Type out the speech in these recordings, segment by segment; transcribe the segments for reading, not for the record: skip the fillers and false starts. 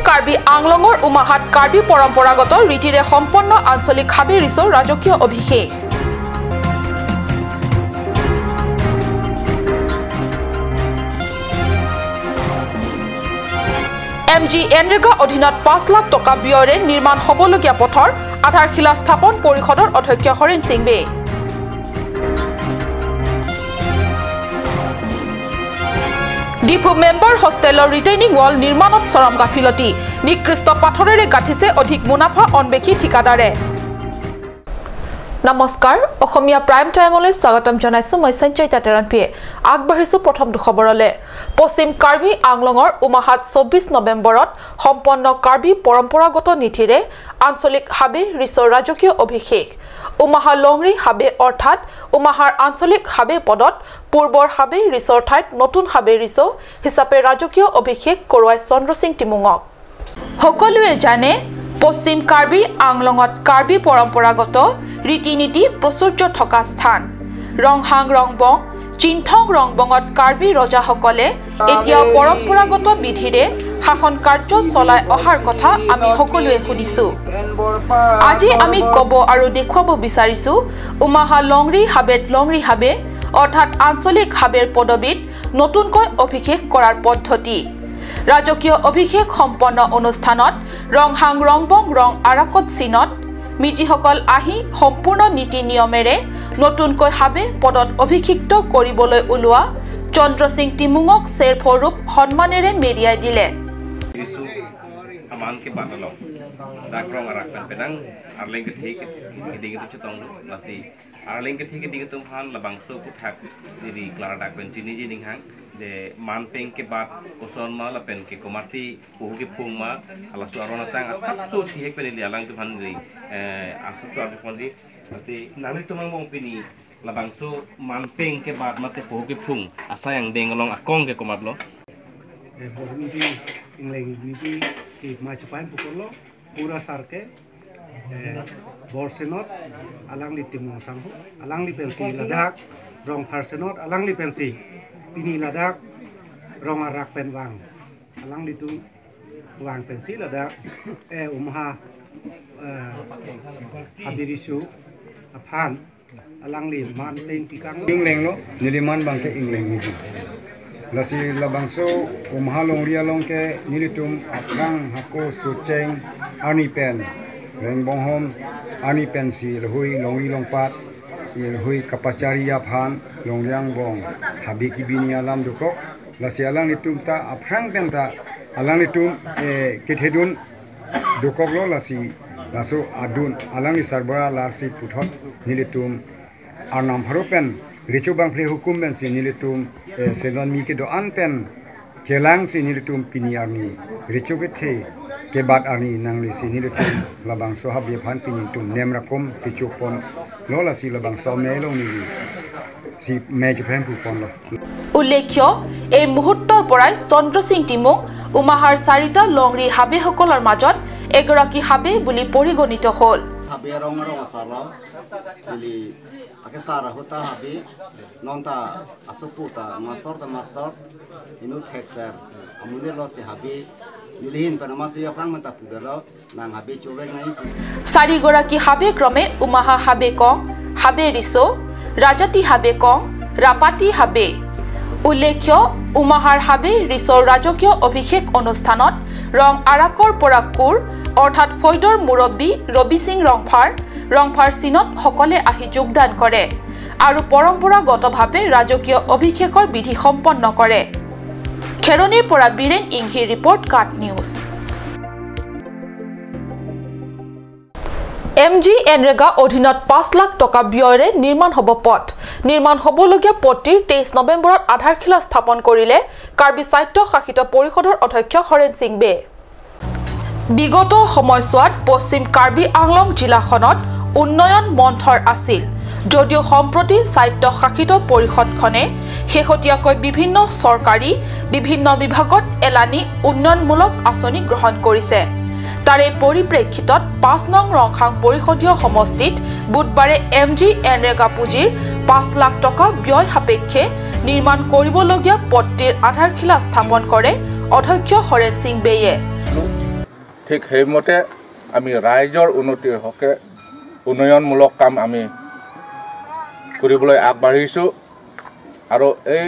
কাৰ্বি আংলঙৰ উমাহাত কাৰ্বি পৰম্পৰাগত ৰীতিৰে সম্পন্ন আঞ্চলিক হাবি ৰিচৰ ৰাজকীয় অভিষেক। এম জি এনৰেগা অধীনত 5 লাখ টকা ব্যয়েৰে নিৰ্মাণ হ'বলগীয়া পথৰ আধাৰশিলা স্থাপন পৰিষদৰ অধ্যক্ষ হৰেণ সিং বে। ডিফু মেম্বাৰ হোষ্টেলৰ ৰিটেইনিং ৱাল নিৰ্মাণত চৰম গাফিলতি, নিকৃষ্ট পাথৰেৰে গাঁঠিছে অধিক মুনাফা অন্বেষী ঠিকাদাৰে। নমস্কাৰ, অসমীয়া প্ৰাইম টাইমলৈ স্বাগতম জনাইছো মই সঞ্চয়িতা তেৰণপিয়ে। আগবাঢ়িছো প্ৰথমটো খবৰলৈ। পশ্চিম কাৰ্বি আংলঙৰ উমাহাত 24 নৱেম্বৰত সম্পন্ন কাৰ্বি পৰম্পৰাগত নীতিৰে আঞ্চলিক হাবি ৰিচৰ ৰাজকীয় অভিষেক। উমাহা লংৰি হাবে অৰ্থাৎ উমাহাৰ আঞ্চলিক হাবে পদত পূৰ্বৰ হাবে ৰিচৰ ঠাইত নতুন হাবে ৰিচ হিচাপে ৰাজকীয় অভিষেক কৰোৱাই চন্দ্ৰসিং টিমুঙক। সকলোৱে জানে পশ্চিম কাৰ্বি আংলঙত কাৰ্বি পৰম্পৰাগত ৰীতি নীতি প্ৰচুৰ্য থকা স্থান। ৰংহাং ৰংবং, চিন্থং ৰংবঙত কাৰ্বি ৰজাসকলে এতিয়াও পৰম্পৰাগত বিধিৰে শাসন কাৰ্য চলাই অহাৰ কথা আমি সকলোৱে শুনিছো। আজি আমি ক'ব আৰু দেখুৱাব বিচাৰিছো উমাহা লংৰি হাবেত লংৰি হাবে অৰ্থাৎ আঞ্চলিক হাবেৰ পদবীত নতুনকৈ অভিষেক কৰাৰ পদ্ধতি। ৰাজকীয় অভিষেক সম্পন্ন অনুষ্ঠানত ৰংহাং ৰংবং ৰং আৰাকত চীনত মিজিসকল আহি সম্পূৰ্ণ নীতি নিয়মেৰে নতুনকৈ হাবে পদত অভিষিক্ত কৰিবলৈ ওলোৱা চন্দ্ৰসিং টিমুঙক চেৰফৰূপ সন্মানেৰে মেৰিয়াই দিলে। Je man peng ke bat koson ma la pen ke komarsi pohu ke phung ma ala su arona tang asap so thihek pen li alang tu phan ri asap so arju phon ri asi nani tumang mong pini la bang so man peng ke bat ma te pohu ke phung asayang dengalong akong ke komat lo bormi ji ingleng ni ji si ma chupain pukol lo pura sar ke borsenot alang li timong sang hu alang li pen si ladak rong pharsenot alang li pen si pini ladak rong arak pen wang alang litu wang pen si ladak umha habirisu aphan alang li man pen tikang ingleng lo niliman bang ke ingleng ni lasi labangso umha longria long ke nilitum apang hako sucheng ani pen reng bong hom ani pen si hui longri long pat hui kapachari aphan longyang bong habi ki bini alam dukok lasi alang litum ta aphrang pen ta alang litum kethedun dukok lo lasi laso adun alang li sarbara lasi puthot nilitum arnam harupen richu bang phle hukum ben si nilitum selon mi ke do an pen kelang si nilitum pini arni richu ke the ke bat arni nang li si nilitum labang so hab ye phan pini tum nem rakom richu pon lo lasi labang so me lo ni si me ju phen pu pon lo। উল্লেখ্য, এই মুহূৰ্তৰ পৰাই চন্দ্ৰসিং টিমুং উমাহাৰ চাৰিটা লংৰি হাবেসকলৰ মাজত এগৰাকী হাবে বুলি পৰিগণিত হ'ল। চাৰিগৰাকী হাবে ক্ৰমে উমাহা হাবে কং, হাবে ৰিচো, ৰাজাতি হাবে কং, ৰাপাতি হাবে। উল্লেখ্য, উমাহাৰ হাবে ৰিচৰ ৰাজকীয় অভিষেক অনুষ্ঠানত ৰং আৰাকৰ পৰা কোৰ অৰ্থাৎ ফৈদৰ মুৰব্বী ৰবি সিং ৰংফাৰ ৰংফাৰ চীনত সকলে আহি যোগদান কৰে আৰু পৰম্পৰাগতভাৱে ৰাজকীয় অভিষেকৰ বিধি সম্পন্ন কৰে। খেৰণিৰ পৰা বীৰেন ইংহিৰ ৰিপৰ্ট, কাট নিউজ। এম জি এনৰেগা অধীনত 5 লাখ টকা ব্যয়েৰে নিৰ্মাণ হ'ব পথ। নিৰ্মাণ হ'বলগীয়া পথটিৰ 23 নৱেম্বৰত আধাৰশিলা স্থাপন কৰিলে কাৰ্বি স্বায়ত্তশাসিত পৰিষদৰ অধ্যক্ষ হৰেণ সিং বে। বিগত সময়ছোৱাত পশ্চিম কাৰ্বি আংলং জিলাখনত উন্নয়ন মন্থৰ আছিল যদিও সম্প্ৰতি স্বায়ত্তশাসিত পৰিষদখনে শেহতীয়াকৈ বিভিন্ন চৰকাৰী বিভিন্ন বিভাগত এলানি উন্নয়নমূলক আঁচনি গ্ৰহণ কৰিছে। তাৰে পৰিপ্ৰেক্ষিতত 5 নং ৰংহাং পৰিষদীয় সমষ্টিত বুধবাৰে এম জি এনৰেগা পুঁজিৰ 5 লাখ টকা ব্যয় সাপেক্ষে নিৰ্মাণ কৰিবলগীয়া পথটিৰ আধাৰশিলা স্থাপন কৰে অধ্যক্ষ হৰেণ সিং বেয়ে। ঠিক সেইমতে আমি ৰাইজৰ উন্নতিৰ হকে উন্নয়নমূলক কাম আমি কৰিবলৈ আগবাঢ়িছোঁ। আৰু এই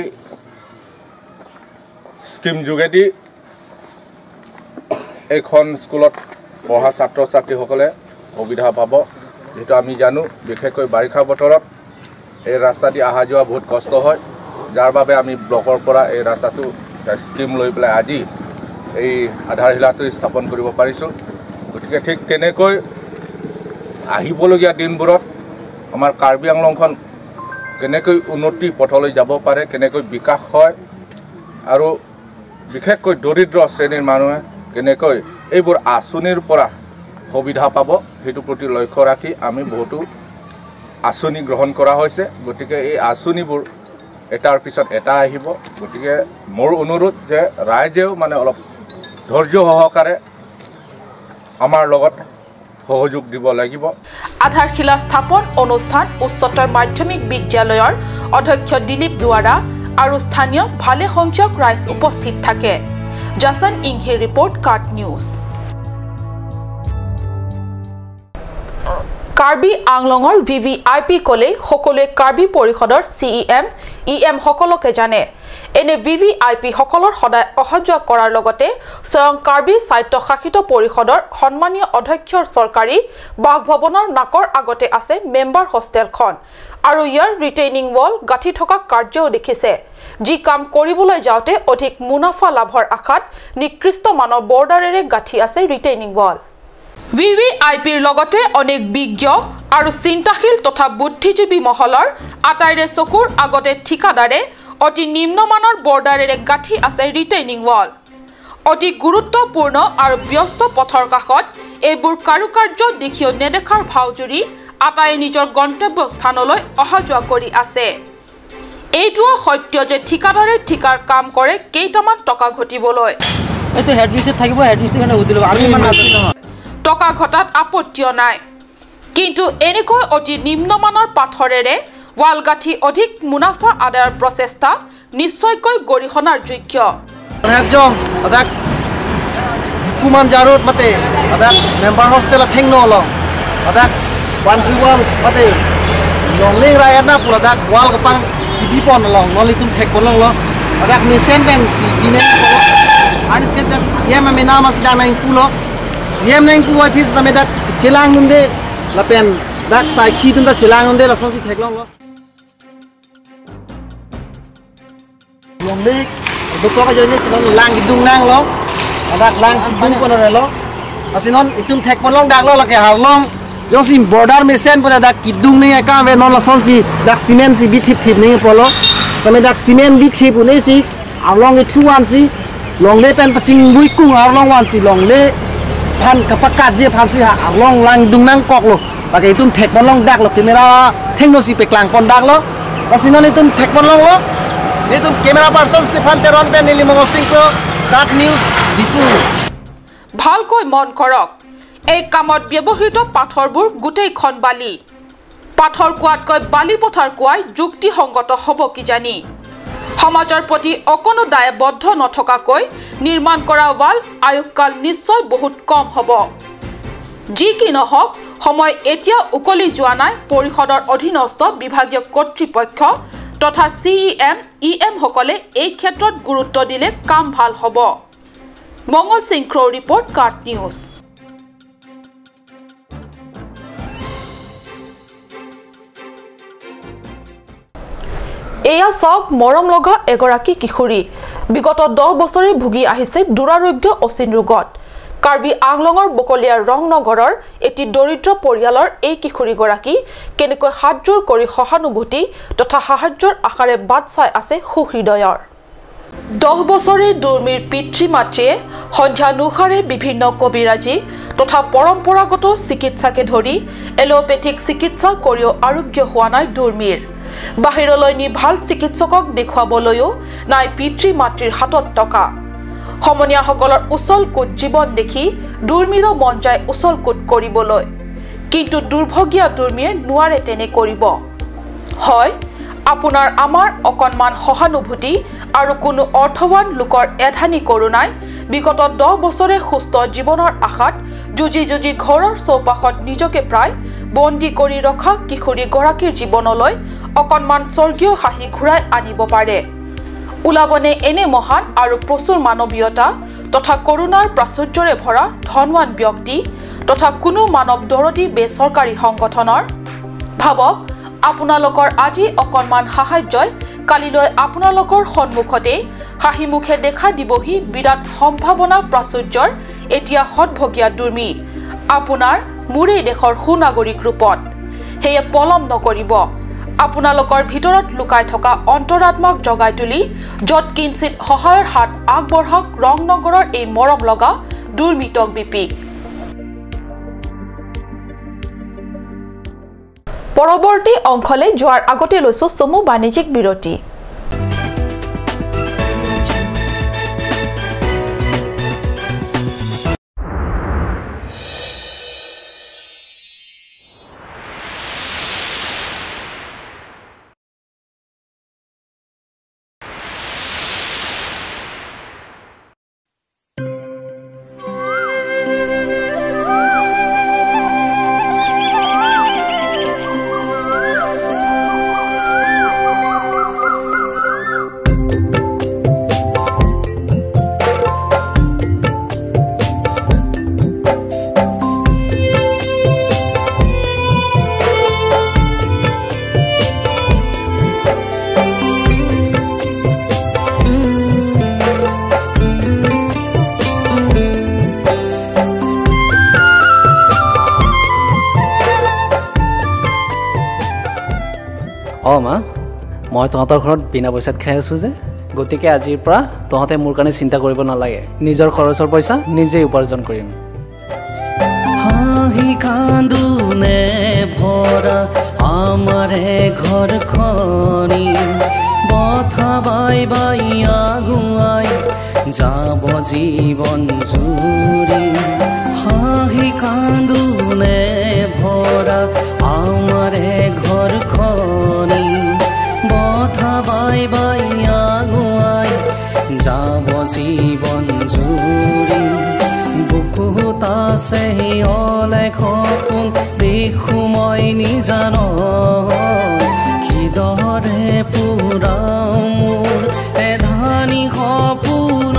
স্কিম যোগেদি এইখন স্কুলত পঢ়া ছাত্ৰ ছাত্ৰীসকলে সুবিধা পাব। যিহেতু আমি জানো বিশেষকৈ বাৰিষা বতৰত এই ৰাস্তা দি অহা যোৱা বহুত কষ্ট হয়, যাৰ বাবে আমি ব্লকৰ পৰা এই ৰাস্তাটো স্কিম লৈ পেলাই আজি এই আধাৰশিলাটো স্থাপন কৰিব পাৰিছোঁ। গতিকে ঠিক তেনেকৈ আহিবলগীয়া দিনবোৰত আমাৰ কাৰ্বি আংলংখন কেনেকৈ উন্নতি পথলৈ যাব পাৰে, কেনেকৈ বিকাশ হয় আৰু বিশেষকৈ দৰিদ্ৰ শ্ৰেণীৰ মানুহে কেনেকৈ এইবোৰ আঁচনিৰ পৰা সুবিধা পাব সেইটোৰ প্ৰতি লক্ষ্য ৰাখি আমি বহুতো আঁচনি গ্ৰহণ কৰা হৈছে। গতিকে এই আঁচনিবোৰ এটাৰ পিছত এটা আহিব। গতিকে মোৰ অনুৰোধ যে ৰাইজেও মানে অলপ ধৈৰ্য সহকাৰে আমাৰ লগত সহযোগ দিব লাগিব। আধাৰশিলা স্থাপন অনুষ্ঠান উচ্চতৰ মাধ্যমিক বিদ্যালয়ৰ অধ্যক্ষ দিলীপ দুৱাৰা আৰু স্থানীয় ভালে সংখ্যক ৰাইজ উপস্থিত থাকে। জাছন ইংহিৰ ৰিপৰ্ট, কাট নিউজ। কাৰ্বি আংলঙৰ VVIP ক'লেই সকলোৱে কাৰ্বি পৰিষদৰ CEM EM সকলোকে জানে। এনে VVIP সকলৰ সদায় অহা যোৱা কৰাৰ লগতে স্বয়ং কাৰ্বি স্বায়ত্তশাসিত পৰিষদৰ সন্মানীয় অধ্যক্ষৰ চৰকাৰী বাসভৱনৰ নাকৰ আগতে আছে মেম্বাৰ হোষ্টেলখন আৰু ইয়াৰ ৰিটেইনিং ৱাল গাঁঠি থকা কাৰ্যও দেখিছে। যি কাম কৰিবলৈ যাওঁতে অধিক মুনাফা লাভৰ আশাত নিকৃষ্ট মানৰ বৰ্ডাৰেৰে গাঁঠি আছে ৰিটেইনিং ৱাল। VVIPৰ লগতে অনেক বিজ্ঞ আৰু চিন্তাশীল তথা বুদ্ধিজীৱী মহলৰ আটাইৰে চকুৰ আগতে ঠিকাদাৰে অতি নিম্নমানৰ বৰ্ডাৰেৰে গাঁঠি আছে ৰিটেইনিং ৱাল। অতি গুৰুত্বপূৰ্ণ আৰু ব্যস্ত পথৰ কাষত এইবোৰ কাৰুকাৰ্য দেখিও নেদেখাৰ ভাও জুৰি আটায়ে নিজৰ গন্তব্য স্থানলৈ অহা যোৱা কৰি আছে। এইটোও সত্য যে ঠিকাদাৰে ঠিকাৰ কাম কৰে কেইটামান টকা ঘটিবলৈ। টকা ঘটাত আপত্তিও নাই, কিন্তু এনেকৈ অতি নিম্নমানৰ পাথৰেৰে ৱাল গাঁঠি অধিক মুনাফা আদায়ৰ প্ৰচেষ্টা নিশ্চয়কৈ গৰিহণাৰ যোগ্য। CM nang ku wai phis na dak chelang nunde la pen dak sai khi tun da chelang nunde la sonsi theklong lo long le do ko ka joine sinon lang gidung nang lo dak lang sidung pon re lo asinon itum thek pon long dak lo la ke har long jong sim border me sen pon dak kidung ni ka ve non la sonsi dak cement si bi thip thip ni polo tame dak cement bi thip une si ar long e thu wan si long le pen paching bui kung ar long wan si long le พันกับประกาศเจียพันสิฮะลองลังดุงนั่งกอกโลปากไอ้ตุ้มเทคบอลลองดักโลเคเมราเทคโนโลยีไปกลางปอนดักโลภาษีนั่นไอ้ตุ้มเทคบอลลองโลนี่ตุ้มเคเมราপার্সনสเตฟานเตรอนเป็นนิลิมงসিং প্রো কাট news Diphu. ভালকৈ মন কৰক, এই কামত ব্যৱহৃত পাথৰবোৰ গোটেইখন বালি। পাথৰ কোৱাতকৈ বালি পথাৰ কোৱাই যুক্তিসংগত হ'ব কিজানি। সমাজৰ প্ৰতি অকণো দায়বদ্ধ নথকাকৈ নিৰ্মাণ কৰা ৱাল আয়ুসকাল নিশ্চয় বহুত কম হ'ব। যি কি নহওক, সময় এতিয়া উকলি যোৱা নাই পৰিষদৰ অধীনস্থ বিভাগীয় কৰ্তৃপক্ষ তথা CEM EM সকলে এই ক্ষেত্ৰত গুৰুত্ব দিলে কাম ভাল হ'ব। মংগল সিং ক্ৰ' ৰিপৰ্ট, কাট নিউজ। এয়া চাওক মৰম লগা এগৰাকী কিশোৰী বিগত 10 বছৰে ভুগি আহিছে দুৰাৰোগ্য অচিন ৰোগত। কাৰ্বি আংলঙৰ বকলীয়া ৰংনগৰৰ এটি দৰিদ্ৰ পৰিয়ালৰ এই কিশোৰীগৰাকী কেনেকৈ হাতযোৰ কৰি সহানুভূতি তথা সাহায্যৰ আশাৰে বাট চাই আছে সুহৃদয়ৰ। 10 বছৰে দুৰ্মিৰ পিতৃ মাতৃয়ে সন্ধ্যা নুখাৰে বিভিন্ন কবিৰাজী তথা পৰম্পৰাগত চিকিৎসাকে ধৰি এলোপেথিক চিকিৎসা কৰিও আৰোগ্য হোৱা নাই দুৰ্মিৰ। বাহিৰলৈ নি ভাল চিকিৎসকক দেখুৱাবলৈও নাই পিতৃ মাতৃৰ হাতত টকা। সমনীয়াসকলৰ উচলকুট জীৱন দেখি দুৰ্মিৰো মন যায় উচলকুট কৰিবলৈ, কিন্তু দুৰ্ভগীয়া দুৰ্মিয়ে নোৱাৰে তেনে কৰিব। হয়, আপোনাৰ আমাৰ অকণমান সহানুভূতি আৰু কোনো অৰ্থৱান লোকৰ এধানি কৰোণাই বিগত 10 বছৰে সুস্থ জীৱনৰ আশাত যুঁজি যুঁজি ঘৰৰ চৌপাশত নিজকে প্ৰায় বন্দী কৰি ৰখা কিশোৰীগৰাকীৰ জীৱনলৈ অকণমান স্বৰ্গীয় হাঁহি ঘূৰাই আনিব পাৰে। ওলাবনে এনে মহান আৰু প্ৰচুৰ মানৱীয়তা তথা কৰোণাৰ প্ৰাচুৰ্যৰে ভৰা ধনৱান ব্যক্তি তথা কোনো মানৱ দৰদী বেচৰকাৰী সংগঠনৰ? ভাবক, আপোনালোকৰ আজি অকণমান সাহায্যই কালিলৈ আপোনালোকৰ সন্মুখতে হাঁহিমুখে দেখা দিবহি বিৰাট সম্ভাৱনা প্ৰাচুৰ্যৰ এতিয়া সদভগীয়া দুৰ্মি আপোনাৰ মোৰেই দেশৰ সুনাগৰিক ৰূপত। সেয়ে পলম নকৰিব, আপোনালোকৰ ভিতৰত লুকাই থকা অন্তৰাত্মাক জগাই তুলি য'ত কিঞ্চিত সহায়ৰ হাত আগবঢ়াওক ৰংনগৰৰ এই মৰম লগা দুৰ্মিতক বিপিক। পৰৱৰ্তী অংশলৈ যোৱাৰ আগতে লৈছো চমু বাণিজ্যিক বিৰতি। মা, মই তহঁতৰ ঘৰত বিনা পইচাত খাই আছোঁ যে, গতিকে আজিৰ পৰা তহঁতে মোৰ কাৰণে চিন্তা কৰিব নালাগে। নিজৰ খৰচৰ পইচা নিজেই উপাৰ্জন কৰিম। হাঁহি কান্দোনে ভৰা আমাৰে ঘৰখনি, বথা বাই বাই আগুৱাই যাব জীৱন জুৰি। হাঁহি কান্দোনে ভৰা আমাৰে ঘৰখনি, বথা বাই বাই আগুৱাই যাব জীৱন জুৰি। বুকুত আছে অলেখ সপোন, দেখো মই নিজান কিদৰে পুৰাও মোৰ এধানি সপোন।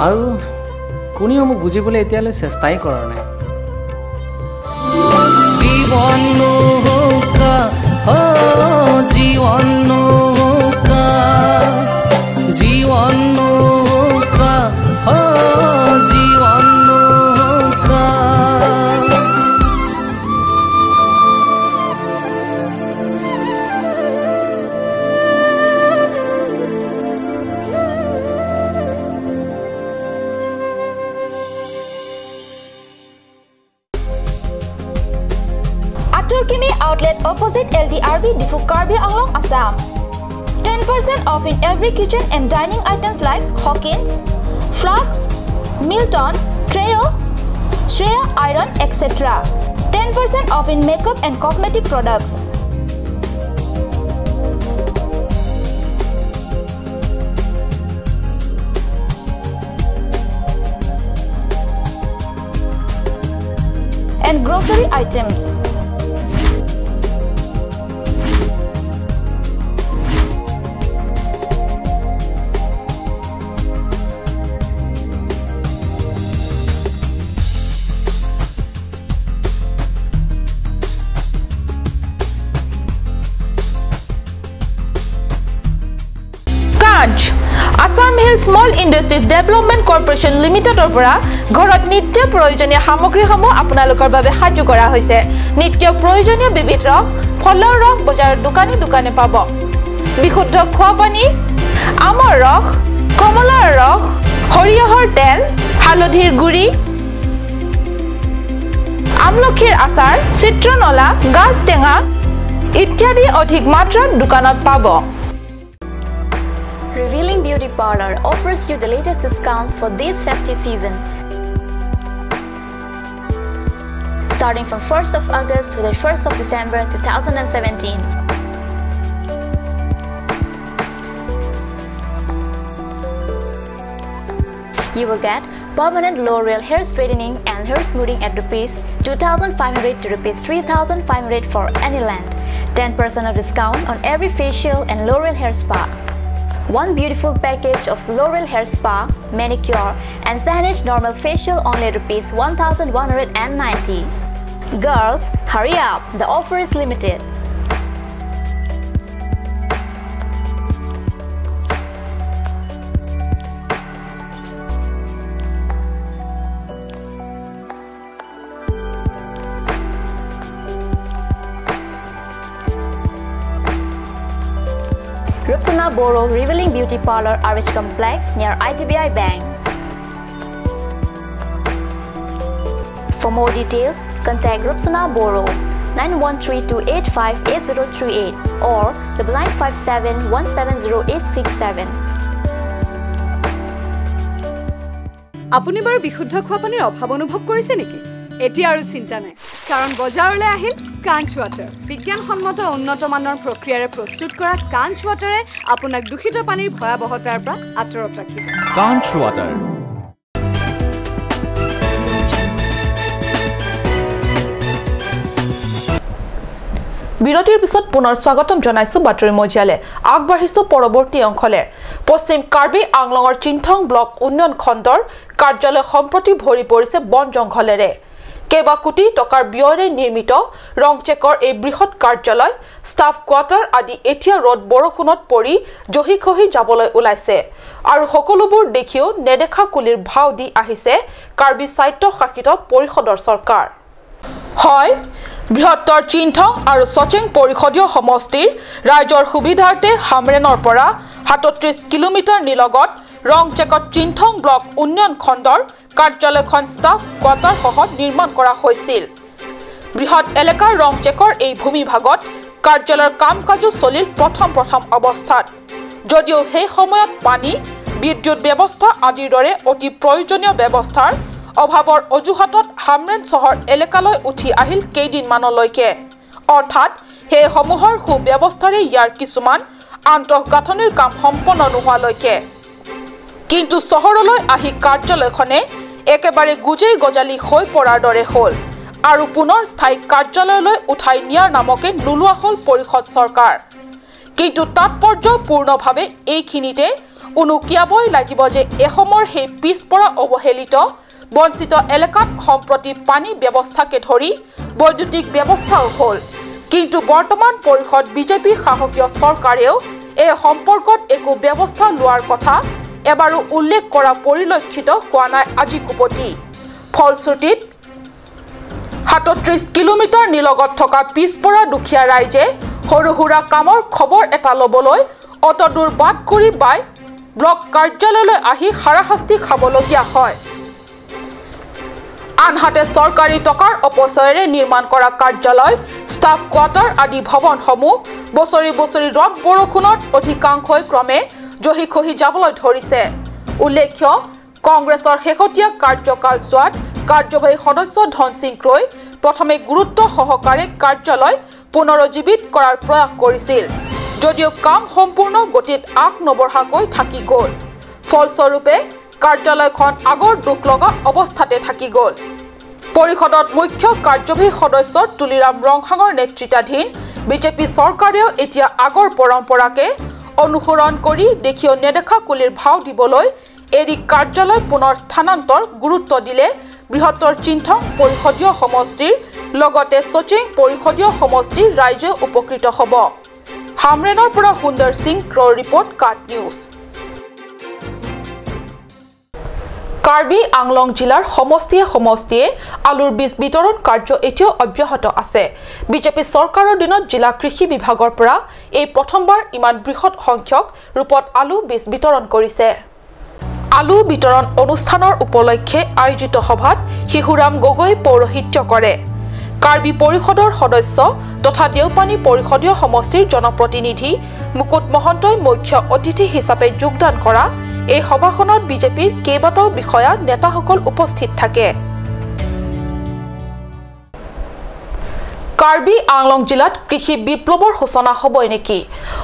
আৰু কোনেও মোক বুজিবলৈ এতিয়ালৈ চেষ্টাই কৰা নাই। জীৱন নৌকা, জীৱন নৌকা, জীৱন নৌকা, জীৱন নৌকা। Aturkimi outlet opposite LDRB Diphu Karbi Anglong, Assam. 10% off in every kitchen and dining items like Hawkins, Flux, Milton, Treo, Shreya Iron, etc. 10% off in makeup and cosmetic products. And grocery items. Assam Hill Small Industries Development Corporation লিমিটেডৰ পৰা ঘৰত নিত্য প্ৰয়োজনীয় সামগ্ৰীসমূহ আপোনালোকৰ বাবে সাজু কৰা হৈছে। নিত্য প্ৰয়োজনীয় বিবিধ ৰস, ফলৰ ৰস বজাৰৰ দোকানে দোকানে পাব। বিশুদ্ধ খোৱা পানী, আমৰ ৰস, কমলাৰ ৰস, সৰিয়হৰ তেল, হালধিৰ গুড়ি, আমলখিৰ আচাৰ, চিত্ৰনলা, গাজ টেঙা ইত্যাদি অধিক মাত্ৰাত দোকানত পাব। Revealing Beauty Parlor offers you the latest discounts for this festive season. Starting from 1st of August to the 1st of December 2017. You will get permanent L'Oreal hair straightening and hair smoothing at rupees 2,500 to rupees 3,500 for any length. 10% of discount on every facial and L'Oreal hair spa. One beautiful package of L'Oreal hair spa, manicure and Sahanish normal facial only rupees 1,190. Girls, hurry up, the offer is limited. Rupsana Boro Revealing Beauty Parlor, RH Complex near IDBI Bank. For more details, contact Rupsana Boro 9132858038 or 9957170867. আপুনি বাৰু বিশুদ্ধ খোৱা পানীৰ অভাৱ অনুভৱ কৰিছে নেকি? এতিয়া আৰু চিন্তা নাই, কাৰণ বজাৰলৈ আহিল কাঞ্চ ৱাটাৰ। বিজ্ঞানসন্মত উন্নত মানৰ প্ৰক্ৰিয়াৰে প্ৰস্তুত কৰা কাঞ্চ ৱাটাৰে আপোনাক দূষিত পানীৰ ভয়াৱহতাৰ পৰা আঁতৰত ৰাখিব। কাঞ্চ ৱাটাৰ। বিৰতিৰ পিছত পুনৰ স্বাগতম জনাইছো বাতৰি মজিয়ালে। আগবাঢ়িছো পৰৱৰ্তী অংশলে। পশ্চিম কাৰ্বি আংলঙৰ চিন্থং ব্লক উন্নয়ন খণ্ডৰ কাৰ্যালয় সম্প্ৰতি ভৰি পৰিছে বন জংঘলেৰে। কেইবা কোটি টকাৰ ব্যয়েৰে নিৰ্মিত ৰংচেকৰ এই বৃহৎ কাৰ্যালয়, ষ্টাফ কোৱাৰ্টাৰ আদি এতিয়া ৰ'দ বৰষুণত পৰি জহি খহি যাবলৈ ওলাইছে আৰু সকলোবোৰ দেখিও নেদেখা কুলিৰ ভাও দি আহিছে কাৰ্বি স্বায়ত্তশাসিত পৰিষদৰ চৰকাৰ। হয়, বৃহত্তৰ চিন্থং আৰু চচেং পৰিষদীয় সমষ্টিৰ ৰাইজৰ সুবিধাৰ্থে হামৰেনৰ পৰা 37 কিলোমিটাৰ নিলগত ৰংচেকত চিন্থং ব্লক উন্নয়ন খণ্ডৰ কাৰ্যালয়খন ষ্টাফ কোৱাৰ্টাৰসহ নিৰ্মাণ কৰা হৈছিল। বৃহৎ এলেকাৰ ৰংচেকৰ এই ভূমিভাগত কাৰ্যালয়ৰ কাম কাজো চলিল প্ৰথম প্ৰথম অৱস্থাত, যদিও সেই সময়ত পানী, বিদ্যুৎ ব্যৱস্থা আদিৰ দৰে অতি প্ৰয়োজনীয় ব্যৱস্থাৰ অভাৱৰ অজুহাতত হামৰেন চহৰ এলেকালৈ উঠি আহিল কেইদিনমানলৈকে। অৰ্থাৎ সেইসমূহৰ সুব্যৱস্থাৰে ইয়াৰ কিছুমান আন্তঃগাঁথনিৰ কাম সম্পন্ন নোহোৱালৈকে। কিন্তু চহৰলৈ আহি কাৰ্যালয়খনে একেবাৰে গুজেই গজালি হৈ পৰাৰ দৰে হ'ল আৰু পুনৰ স্থায়ী কাৰ্যালয়লৈ উঠাই নিয়াৰ নামকে নোলোৱা হ'ল পৰিষদ চৰকাৰ। কিন্তু তাৎপৰ্যপূৰ্ণভাৱে এইখিনিতে উনুকিয়াবই লাগিব যে এসময়ৰ সেই পিছপৰা অৱহেলিত বঞ্চিত এলেকাত সম্প্ৰতি পানী ব্যৱস্থাকে ধৰি বৈদ্যুতিক ব্যৱস্থাও হ'ল, কিন্তু বৰ্তমান পৰিষদ বিজেপি শাসকীয় চৰকাৰেও এই সম্পৰ্কত একো ব্যৱস্থা লোৱাৰ কথা এবাৰো উল্লেখ কৰা পৰিলক্ষিত হোৱা নাই আজিকোপতি। ফলশ্ৰুতিত 37 কিলোমিটাৰ নিলগত থকা পিছপৰা দুখীয়া ৰাইজে সৰু সুৰা কামৰ খবৰ এটা ল'বলৈ অতদূৰ বাট কৰি বাই ব্লক কাৰ্যালয়লৈ আহি হাৰাশাস্তি খাবলগীয়া হয়। আনহাতে চৰকাৰী টকাৰ অপচয়েৰে নিৰ্মাণ কৰা কাৰ্যালয়, ষ্টাফ কোৱাৰ্টাৰ আদি ভৱনসমূহ বছৰি বছৰি ৰ'দ বৰষুণত অধিকাংশই ক্ৰমে জহি খহি যাবলৈ ধৰিছে। উল্লেখ্য, কংগ্ৰেছৰ শেহতীয়া কাৰ্যকালছোৱাত কাৰ্যবাহী সদস্য ধনসিং ক্ৰয় প্ৰথমে গুৰুত্ব সহকাৰে কাৰ্যালয় পুনৰুজ্জীৱিত কৰাৰ প্ৰয়াস কৰিছিল, যদিও কাম সম্পূৰ্ণ গতিত আগ নবঢ়াকৈ থাকি গ'ল। ফলস্বৰূপে কাৰ্যালয়খন আগৰ দুখ লগা অৱস্থাতে থাকি গ'ল। পৰিষদত মুখ্য কাৰ্যবাহী সদস্য তুলিৰাম ৰংহাঙৰ নেতৃত্বাধীন বিজেপি চৰকাৰেও এতিয়া আগৰ পৰম্পৰাকে অনুসৰণ কৰি দেখিও নেদেখা কুলিৰ ভাও দিবলৈ এৰি কাৰ্যালয় পুনৰ স্থানান্তৰ গুৰুত্ব দিলে বৃহত্তৰ চিন্থং পৰিষদীয় সমষ্টিৰ লগতে চচেং পৰিষদীয় সমষ্টিৰ ৰাইজে উপকৃত হ'ব। হামৰেনৰ পৰা সুন্দৰ সিং ক্ৰৰ ৰিপৰ্ট, কাট নিউজ। কাৰ্বি আংলং জিলাৰ সমষ্টিয়ে সমষ্টিয়ে আলুৰ বীজ বিতৰণ কাৰ্য এতিয়াও অব্যাহত আছে। বিজেপি চৰকাৰৰ দিনত জিলা কৃষি বিভাগৰ পৰা এই প্ৰথমবাৰ ইমান বৃহৎ সংখ্যক ৰূপত আলু বীজ বিতৰণ কৰিছে। আলু বিতৰণ অনুষ্ঠানৰ উপলক্ষে আয়োজিত সভাত শিশুৰাম গগৈ পৌৰোহিত্য কৰে। কাৰ্বি পৰিষদৰ সদস্য তথা দেওপানী পৰিষদীয় সমষ্টিৰ জনপ্ৰতিনিধি মুকুট মহন্তই মুখ্য অতিথি হিচাপে যোগদান কৰা এই সভাখনত বিজেপিৰ কেইবাটাও বিষয়া নেতাসকল উপস্থিত থাকে। কাৰ্বি আংলং জিলাত কৃষি বিপ্লৱৰ সূচনা হ'বই নেকি?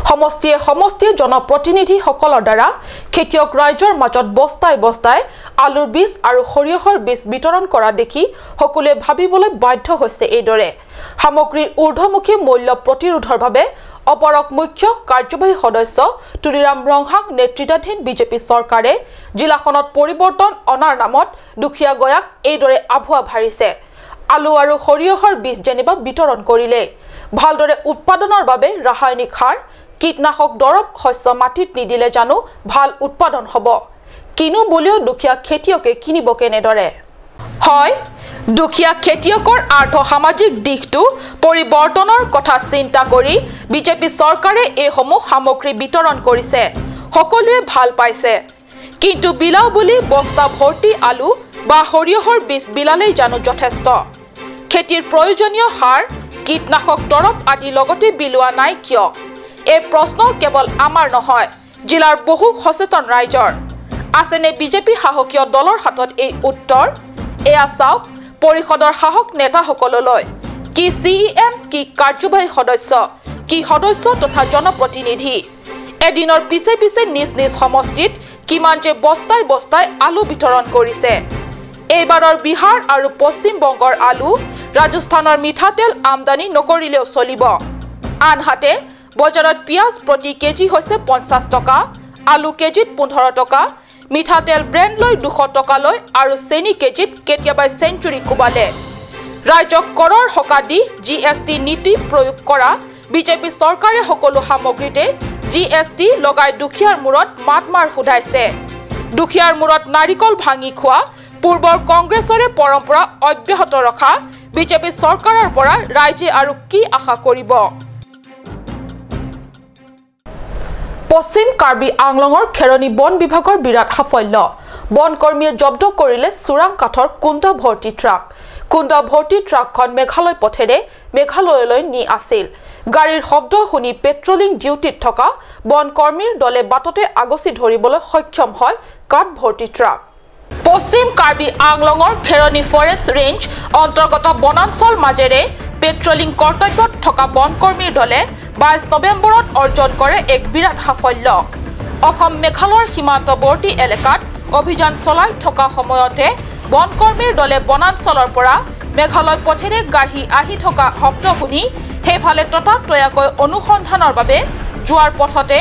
সমষ্টিয়ে সমষ্টিয়ে জনপ্ৰতিনিধিসকলৰ দ্বাৰা খেতিয়ক ৰাইজৰ মাজত বস্তাই বস্তাই আলুৰ বীজ আৰু সৰিয়হৰ বীজ বিতৰণ কৰা দেখি সকলোৱে ভাবিবলৈ বাধ্য হৈছে এইদৰে। সামগ্ৰীৰ ঊৰ্ধমুখী মূল্য প্ৰতিৰোধৰ বাবে অপৰক মুখ্য কাৰ্যবাহী সদস্য তুলিৰাম ৰংহাং নেতৃত্বাধীন বিজেপি চৰকাৰে জিলাখনত পৰিৱৰ্তন অনাৰ নামত দুখীয়া গয়াক এইদৰে আভুৱা ভাৰিছে। আলু আৰু সৰিয়হৰ বীজ যেনিবা বিতৰণ কৰিলে ভালদৰে উৎপাদনৰ বাবে ৰাসায়নিক সাৰ, কীটনাশক দৰৱ শস্য মাটিত নিদিলে জানো ভাল উৎপাদন হ'ব? কিনো বুলিও দুখীয়া খেতিয়কে কিনিব কেনেদৰে? হয়, দুখীয়া খেতিয়কৰ আৰ্থ-সামাজিক দিশটো পৰিৱৰ্তনৰ কথা চিন্তা কৰি বিজেপি চৰকাৰে এইসমূহ সামগ্ৰী বিতৰণ কৰিছে, সকলোৱে ভাল পাইছে। কিন্তু বিলাও বুলি বস্তা ভৰ্তি আলু বা সৰিয়হৰ বীজ বিলালেই জানো যথেষ্ট? খেতিৰ প্ৰয়োজনীয় সাৰ, কীটনাশক দৰৱ আদি লগতে বিলোৱা নাই কিয়? এই প্ৰশ্ন কেৱল আমাৰ নহয়, জিলাৰ বহু সচেতন ৰাইজৰ। আছেনে বিজেপি শাসকীয় দলৰ হাতত এই উত্তৰ? এয়া চাওক পৰিষদৰ শাসক নেতাসকললৈ। কি CEM, কি কাৰ্যবাহী সদস্য, কি সদস্য তথা জনপ্ৰতিনিধি, এদিনৰ পিছে পিছে নিজ নিজ সমষ্টিত কিমান যে বস্তাই বস্তাই আলু বিতৰণ কৰিছে। এইবাৰৰ বিহাৰ আৰু পশ্চিম বংগৰ আলু, ৰাজস্থানৰ মিঠাতেল আমদানি নকৰিলেও চলিব। আনহাতে বজাৰত পিঁয়াজ প্ৰতি কেজি হৈছে 50 টকা, আলু কেজিত 15 টকা, মিঠাতেল ব্ৰেণ্ড লৈ 200 টকালৈ আৰু চেনি কেজিত কেতিয়াবাই চেঞ্চুৰী কোবালে। ৰাজ্যক কৰৰ সকাহ দি GST নীতি প্ৰয়োগ কৰা বিজেপি চৰকাৰে সকলো সামগ্ৰীতে GST লগাই দুখীয়াৰ মূৰত মাতমাৰ সোধাইছে। দুখীয়াৰ মূৰত নাৰিকল ভাঙি খোৱা পূৰ্বৰ কংগ্ৰেছৰে পৰম্পৰা অব্যাহত ৰখা বিজেপি চৰকাৰৰ পৰা ৰাইজে আৰু কি আশা কৰিব? পশ্চিম কাৰ্বি আংলঙৰ খেৰণি বন বিভাগৰ বিৰাট সাফল্য। বনকৰ্মীয়ে জব্দ কৰিলে চোৰাং কাঠৰ কুন্দা ভৰ্তি ট্ৰাক। কুন্দা ভৰ্তি ট্ৰাকখন মেঘালয় পথেৰে মেঘালয়লৈ নি আছিল। গাড়ীৰ শব্দ শুনি পেট্ৰলিং ডিউটিত থকা বনকৰ্মীৰ দলে বাটতে আগচি ধৰিবলৈ সক্ষম হয় কাঠ ভৰ্তি ট্ৰাক। পশ্চিম কাৰ্বি আংলঙৰ খেৰণি ফৰেষ্ট ৰেঞ্জ অন্তৰ্গত বনাঞ্চল মাজেৰে পেট্ৰলিং কৰ্তব্যত থকা বনকৰ্মীৰ দলে 22 নৱেম্বৰত অৰ্জন কৰে এক বিৰাট সাফল্য। অসম মেঘালয়ৰ সীমান্তৱৰ্তী এলেকাত অভিযান চলাই থকা সময়তে বনকৰ্মীৰ দলে বনাঞ্চলৰ পৰা মেঘালয় পথেৰে গাড়ী আহি থকা শব্দ শুনি সেইফালে ততাতৈয়াকৈ অনুসন্ধানৰ বাবে যোৱাৰ পথতে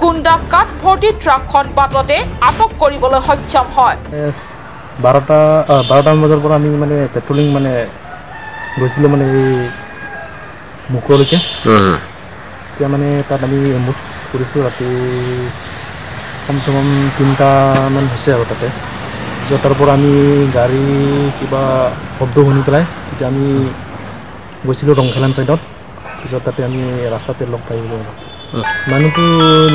কুন্দা কাঠ ভৰ্তি ট্ৰাকখন বাটতে আটক কৰিবলৈ সক্ষম হয়। 12টা বজাৰ পৰা আমি মানে পেট্ৰলিং মানে গৈছিলোঁ মানে এই মুখলৈকে। তেতিয়া মানে তাত আমি এম্বুছ কৰিছোঁ ৰাতি কমচে কম 3টামান হৈছে আৰু তাতে। পিছত তাৰ পৰা আমি গাড়ী কিবা শব্দ শুনি পেলাই তেতিয়া আমি গৈছিলোঁ ৰংখেলান ছাইডত। পিছত তাতে আমি ৰাস্তাতে লগ পাই গ'লোঁ। মানুহটো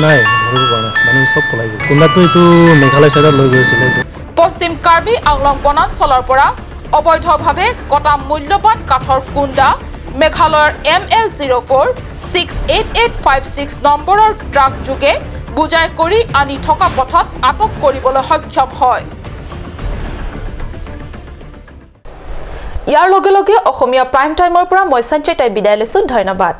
নাই, ধৰিব পৰা নাই, মানুহ চব পলাই গ'ল। কোনোবাটো এইটো মেঘালয় ছাইডত লৈ গৈছিলে। পশ্চিম কাৰ্বি আংলং বনাঞ্চলৰ পৰা অবৈধভাৱে কটা মূল্যৱান কাঠৰ কুন্দা মেঘালয়ৰ ML 04 68856 নম্বৰৰ ট্ৰাক যোগে বুজাই কৰি আনি থকা পথত আটক কৰিবলৈ সক্ষম হয়। ইয়াৰ লগে লগে অসমীয়া প্ৰাইম টাইমৰ পৰা মই সঞ্চয়তাই বিদায় লৈছোঁ। ধন্যবাদ।